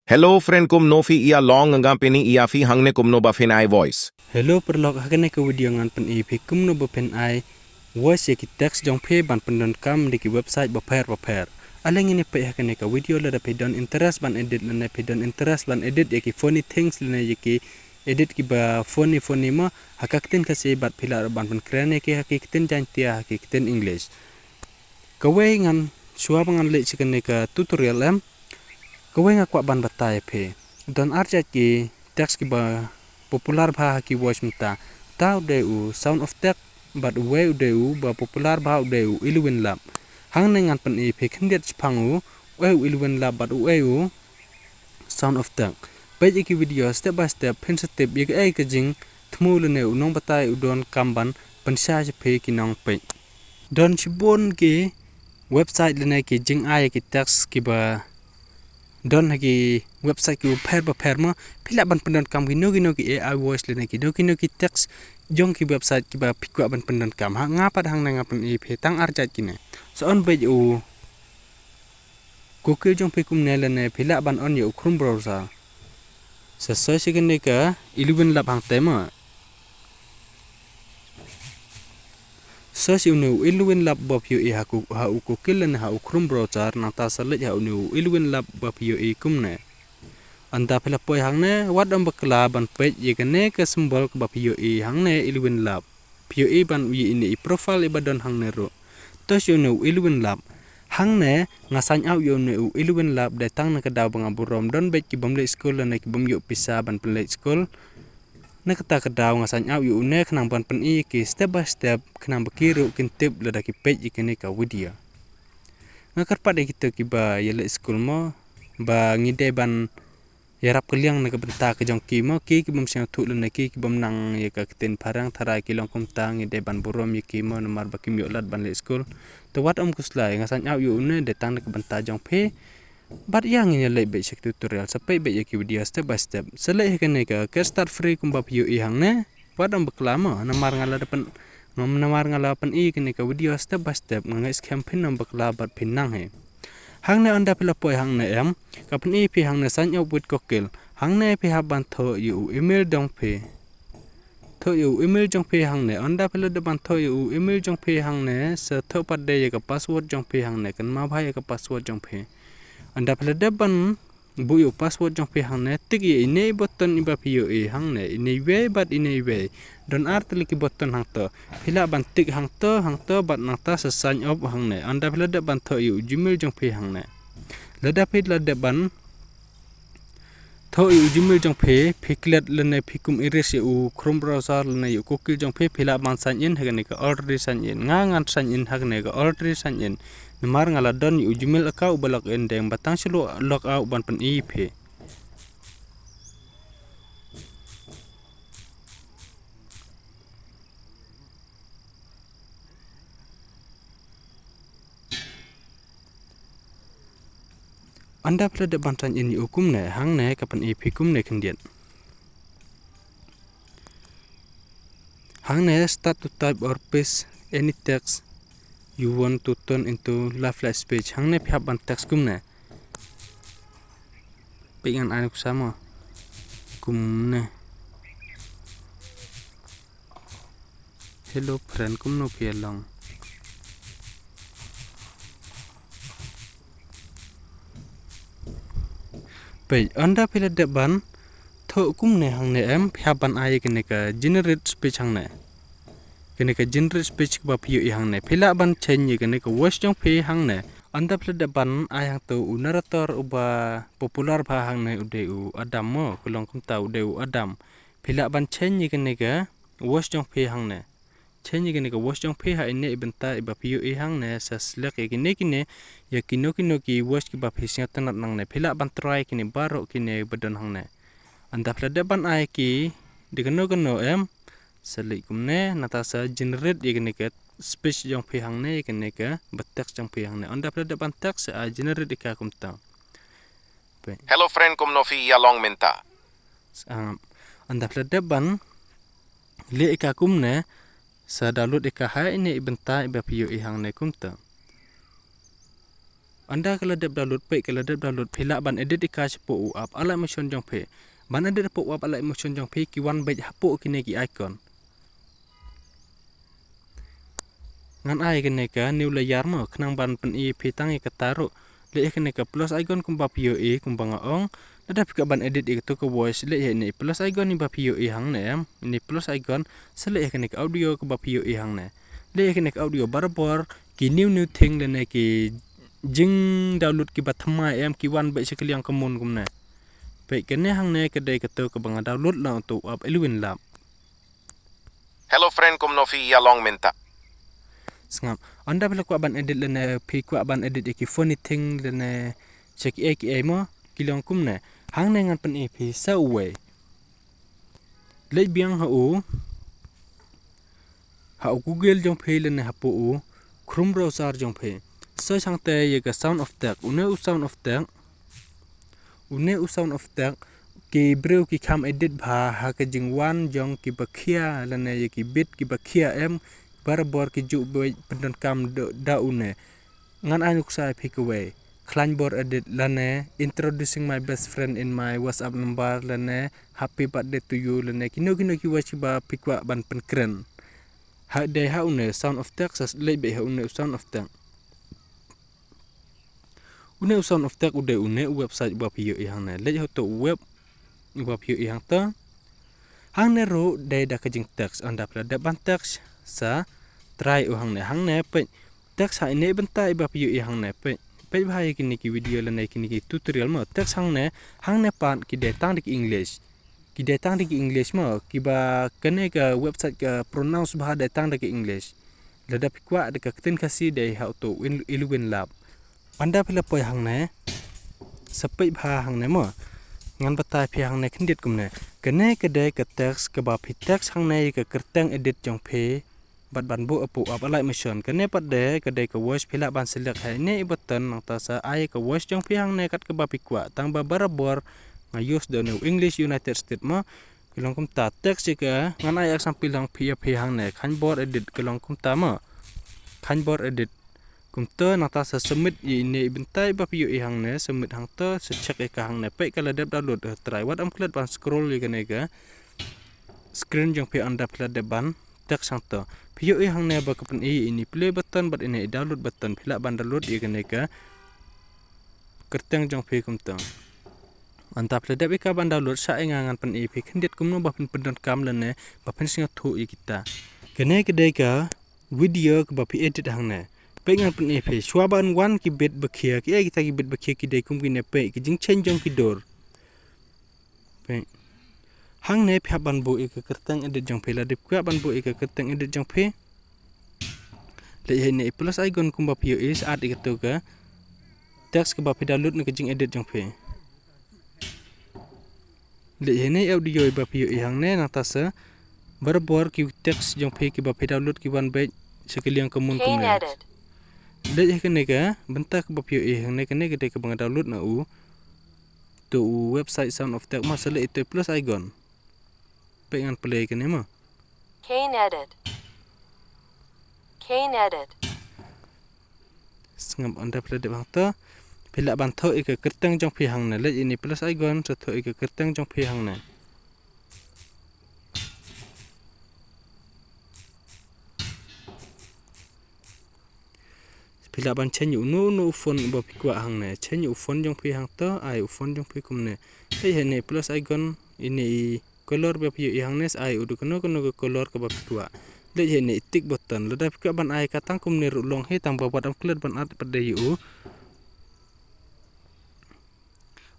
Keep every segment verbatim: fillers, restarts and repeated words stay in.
Hello friend, kumno phi ïa long? Nga pyni ïa phi hangne kumno ba phin ai voice. Hello paralok, ha kane ka video ngan pyni ïa phi kumno ba phin ai voice ïa ki text jong phi ban pyndonkam da ki website bapher bapher. Ale ngin ïa peit ha kane ka video. Lada phi don interest ban edit lane phi don interest ban edit ïa ki funny things lane ïa ki edit kiba funny funny mo ha ka ktien Khasi bad phi lah ban pynkren ïa ki ha ki ktien Jaiñtia, ha ki ktien English. Kawei ngan, shuwa ba ngan leit sha kane ka tutorial em, kawei nga kwah ban batai ïa phi. Don ar jait ki text kiba popular bha ha ki voice mynta. Uta u dei u sound of text bad uwei u dei u ba popular bha u dei u Ilwynlap. Hangne ngan pyni ïa phi khyndiat shaphang u, uei u Ilwynlap bad uei u sound of text. Peit ïa ki video step by step, phin sa tip ïa kaei ka jingthmu lane u nongbatai u donkam ban pynshai sha phi ki nongpeit. Don shibun ki website lane ki jingai ki text kiba don ha ki website kiba pher bapher mo. Phi lah ban pyndonkam kino kino ki A I voice lane kino kino ki text jong ki website kiba phi kwah ban pyndonkam. Ha nga pat hangne nga pyni ïa phi tang ar jait kine. Sa on beit u Google jong phi kumne lane phi lah ban on ïa u Chrome browser. Sa search ïa kane ka Ilwynlap hangtei mo. Search ïa une u Ilwynlap ba phi ïohi ha u Google lane ha u Chrome browser, nangta sa leit ha une u Ilwynlap ba phi ïohi kumne. Ynda phi la poi hangne, wat ym bakla ban peit ïa kane ka symbol kaba phi ïohi hangne, Ilwynlap. Phi ïohi ban ïohi ine i profile iba don hangne ruh. Search ïa une u Ilwynlap. Hangne nga sign out ïa une u Ilwynlap, dei tang na ka daw ba nga burom. Don beit ki bym leit skul lane ki bym ïoh pisa ban pynleit skul. Na kata ka daw nga sign out ïa une khnang ban pyni ïa ki step by step khnang ba ki ruh kin tip lada ki peit ïa kane ka video. Nga kyrpad ïa kito kiba ïaleit skul mo ba ngi dei ban ïarap kylliang na ka bynta ka jong ki mo, ki ki bym sngewthuh lane ki ki bym nang ïa ka ktien phareng, tharai ki long kumta, ngi dei ban burom ïa ki mo namar ba kim ïoh lad ban leit skul. Te wat ym khuslai, nga sign out ïa une dei tang na ka bynta jong phi. Bad ïa ngin ïaleit beit sha ki tutorial, sa peit beit ïa ki video step by step. Sa leit ha kane ka Get Start Free kumba phi ïohi hangne. Wat ym bakla mo, namar nga la da pyn, ngam namar nga la pyni kane ka video step by step, nga ngeit skhem phin ym bakla bad phin nang hi. Hangne ynda phi la poi hangne em, ka pyni phi hangne sign up with Google. Hangne phi hap ban thoh ïa u email jong phi. Thoh ïa u email jong phi hangne, ynda phi la dep ban thoh ïa u email jong phi hangne, sa thoh pat de ïa ka password jong phi hangne, kynmaw bha ïa ka password jong phi. Ynda phi la dep ban buh ïa u password jong phi hangne, tik ïa ine i button iba phi ïohi hangne, ine iwei bad ine iwei. Don ar tylli ki button hangto. Phi lah ban tik hangto, hangto bad nangta sa sign up hangne. Ynda phi la dep ban thoh ïa u Gmail jong phi hangne. Lada phi la dep ban thoh ïa u Gmail jong phi, phi klet lane phi kum erase ïa u Chrome browser lane ïa u Google jong phi, phi lah ban sign in ha kane ka already sign in. Nga ngan sign in ha kane ka already sign in. Namar nga la don ïa u Gmail account uba log in, dei ba tang shu log out ban pyni ïa phi. Ynda phi la dep ban sign in ïa u kumne, hangne ka pyni ïa phi kumne khyndiat. Hangne start to type or paste any text you want to turn into lifelike speech. Hangne phi hap ban text kumne. Peit ngan ai nuksa mo. Kumne. Hello friend, kumno phi ïa long? Peit, ynda phi la dep ban thoh kumne hangne em, phi hap ban ai ïa kane ka generate speech hangne. Kane ka generate speech kaba phi ïohi hangne. Phi lah ban change ïa kane ka voice jong phi hangne. Ynda phi la dep ban ai hangto, u narrator uba popular bha hangne u dei u Adam mo, ka long kumta, u dei u Adam. Phi lah ban change ïa kane ka voice jong phi hangne. Change ïa kane ka voice jong phi ha ine i bynta iba phi ïohi hangne, sa select ïa kine kine, ïa kino kino ki voice kiba phi sngewtynnat nangne. Phi lah ban try kine baroh kine ba don hangne. Ynda phi la dep ban ai ki da kano kano em, sa leit kumne, nangta sa generate ïa kane ka speech jong phi hangne, ïa kane kaba text jong phi hangne. Ynda phi la dep ban text, sa ai generate ïa ka kumta. Peit. Hello friend, kumno phi ïa long mynta? Sa, ynda phi la dep ban leh ïa ka kumne, sa download ïa ka ha ine i bynta iba phi ïohi hangne kumta. Ynda ka la dep download, peit ka la dep download, phi lah ban edit ïa ka shapoh u app Alight Motion jong phi. Ban edit hapoh u app Alight Motion jong phi ki wan beit hapoh kine ki icon. Ngan ai kane ka new layer mo, khnang ban pyni phi tang ïa kata ruh. Leh ïa kane ka plus icon kumba phi ïohi, kumba nga ong. Lada phi kwah ban edit ïa kato ka voice, leh ïa ine i plus icon iba phi ïohi hangne em. Ine i plus icon, sa leh ïa kane ka audio kaba phi ïohi hangne. Leh ïa kane ka audio barabor, ki new new thing lane ki jing download kiba thymmai em, ki wan beit sha ka liang ka mon kumne. Peit kane hangne ka dei kato kaba nga download na uto u app Elwin Lab. Hello friend, kumno phi ïa long mynta? Sngap. Ynda phi la kwah ban edit lane phi kwah ban edit ïa ki funny thing lane sha kiei kiei mo, ki long kumne. Hangne ngan pyni phi sa uwei. Leit biang ha u, ha u Google jong phi lane hapoh u Chrome browser jong phi. Search hangta ïa ka Sound Effect. Une u Sound Effect, une u Sound Effect, ki briew ki kham edit bha ha ka jingwan jong kiba khia lane ïa ki beat kiba khia em, barabor ki ju beit pyndonkam da, da une. Ngan ai nuksa ïa phi kawei. Khlaiñ bor edit lane introducing my best friend in my WhatsApp number lane happy birthday to you lane kino kino ki voice kiba phi kwah ban pynkren. Ha dei ha une Sound Effect, sa leit beit ha une Sound Effect. Une u Sound Effect u dei une u website uba phi ïohi hangne. Leit ha uto u web uba phi ïohi hangta. Hangne ruh dei da ka jing text, ynda phi la dep ban text sa try u hangne. Hangne peit text ha ine i bynta iba phi ïohi hangne. Peit, peit bha ïa kine ki video lane kine ki tutorial mo. Text hangne, hangne pat ki dei tang da ki English. Ki dei tang da ki English mo, kiba kane ka website ka pronounce bha dei tang da ki English. Lada phi kwah da ka ktien Khasi dei ha uto u Elwin Lab. Ynda phi la poi hangne, sa peit bha hangne mo. Ngan batai phi hangne khyndiat kumne. Kane ka dei ka text kaba phi text hangne ïa ka kyrteng edit jong phi. Bad ban buh hapoh u app Alight Motion. Kane pat de ka dei ka voice, phi lah ban select ha ine i button, nangta sa ai ka voice jong phi hangne kat kaba phi kwah. Tang ba barabor nga use da une u English United States mo. Ka long kumta, text ïa ka, ngan ai example lang phi ïa phi hangne. Khlaiñ bor edit, ka long kumta mo. Khlaiñ bor edit. Kumta nangta sa submit ïa ine i bynta iba phi ïohi hangne, submit hangta, sa check ïa ka hangne. Peit ka la dep download, eh, try. Wat ym klet ban scroll ïa kane ka screen jong phi ynda phi la dep ban text hangta. Phi ïohi hangne ba ka pyni ïa ine i play button bad ine i download button, phi lah ban download ïa kane ka kyrteng jong phi kumta. Ynda phi la dep ïa ka ban download, sa ïa nga ngan pyni ïa phi khyndiat kumno ba phin pyndonkam lane ba phin sngewthuh ïa kita. Kane ka dei ka video kaba phi edit hangne. Peit ngan pyni ïa phi, shuwa ban wan ki beat ba khia, kiei kita ki beat ba khia ki dei kum kine, peit ki jingchange jong ki dur. Peit. Hangne phi hap ban buh ïa ka kyrteng edit jong phi, lada phi kwah ban buh ïa ka kyrteng edit jong phi. Leit ha ine i plus icon kumba phi ïohi, sa add ïa kato ka text kaba phi download na ka jingedit jong phi. Leit ha ine i audio iba phi ïohi hangne, nangta sa barabor ki text jong phi kiba phi download ki wan beit sha ka liang ka mon kumne. Leit ha kane ka bynta kaba phi ïohi hangne, kane ka dei kaba nga download na u to u website Sound Effect mo, sa leit ïa uto i plus icon. Peit ngan play kane mo. Kane edit. Kane edit. Sngap, ynda phi la dep hangta. Phi lah ban thoh ïa ka kyrteng jong phi hangne. Leit ine i plus icon, sa thoh ïa ka kyrteng jong phi hangne. Phi lah ban change ïa uno uno u font ba phi kwah hangne. Change ïa u font jong phi hangta, ai u font jong phi kumne. Leit ha ine i plus icon, ine i color ba phi ïohi hangne, sa ai u da kano kano ka color kaba phi kwah. Leit ha ine i tick button, lada phi kwah ban ai ka tang kumne ruh long hi, tang ba wat ym klet ban add pat de ïa u.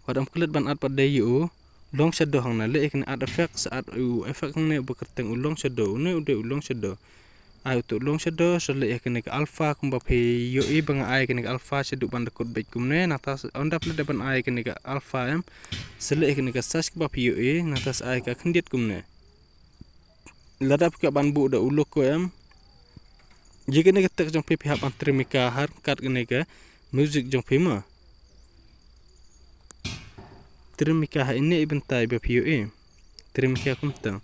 Wat ym klet ban add pat de ïa u long shadow hangne, leit ha kane add effect, sa add u effect hangne uba kyrteng u long shadow, une u dei u long shadow. Ai uto u long shadow, sa leit ha kane ka alpha kumba phi ïohi ba nga ai kane ka alpha shaduh ban da kut beit kumne, nangta sa, ynda phi la dep ban ai kane ka alpha em, sa leit ha kane ka size kaba phi ïohi, nangta sa ai ka khyndiat kumne. Lada phi kwah ban buh da u logo em. Ïa kane ka text jong phi phi hap ban trim ïa ka ha ryngkat kane ka music jong phi mo. Trim ïa ka ha ine i bynta iba phi ïohi. Trim ïa ka kumta.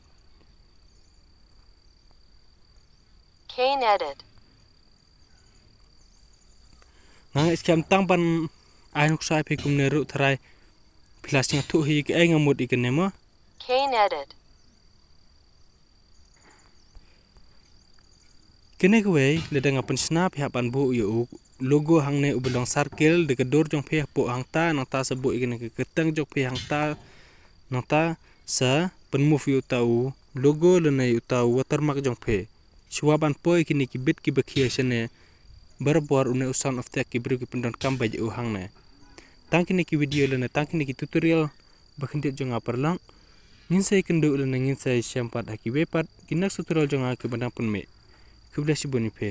Kane edit. Nga ngeit skhem tang ban ai nuksa ïa phi kumne ruh tharai phi la sngewthuh hi kaei nga mut ïa kane mo. Kane edit. Kane kawei lada nga pynshna phi hap ban buh ïa u logo hangne uba long circle da ka dur jong phi hapoh hangta, nangta sa buh ïa kane ka kyrteng jong phi hangta, nangta sa pynmove ïa uta u logo lane ïa uta u watermark jong phi. Shuwa ban poi kine ki bit kiba khia shane barabor une u sound effect ki briew ki pyndonkam beit ïa u hangne. Tang kine ki video lane tang kine ki tutorial ba khyndiat jong nga paralok. Ngin sa ïakynduh lane ngin sa ïashem pat ha kiwei pat ki next tutorial jong nga kiba dang pynmih. Khublei shibun ïa phi.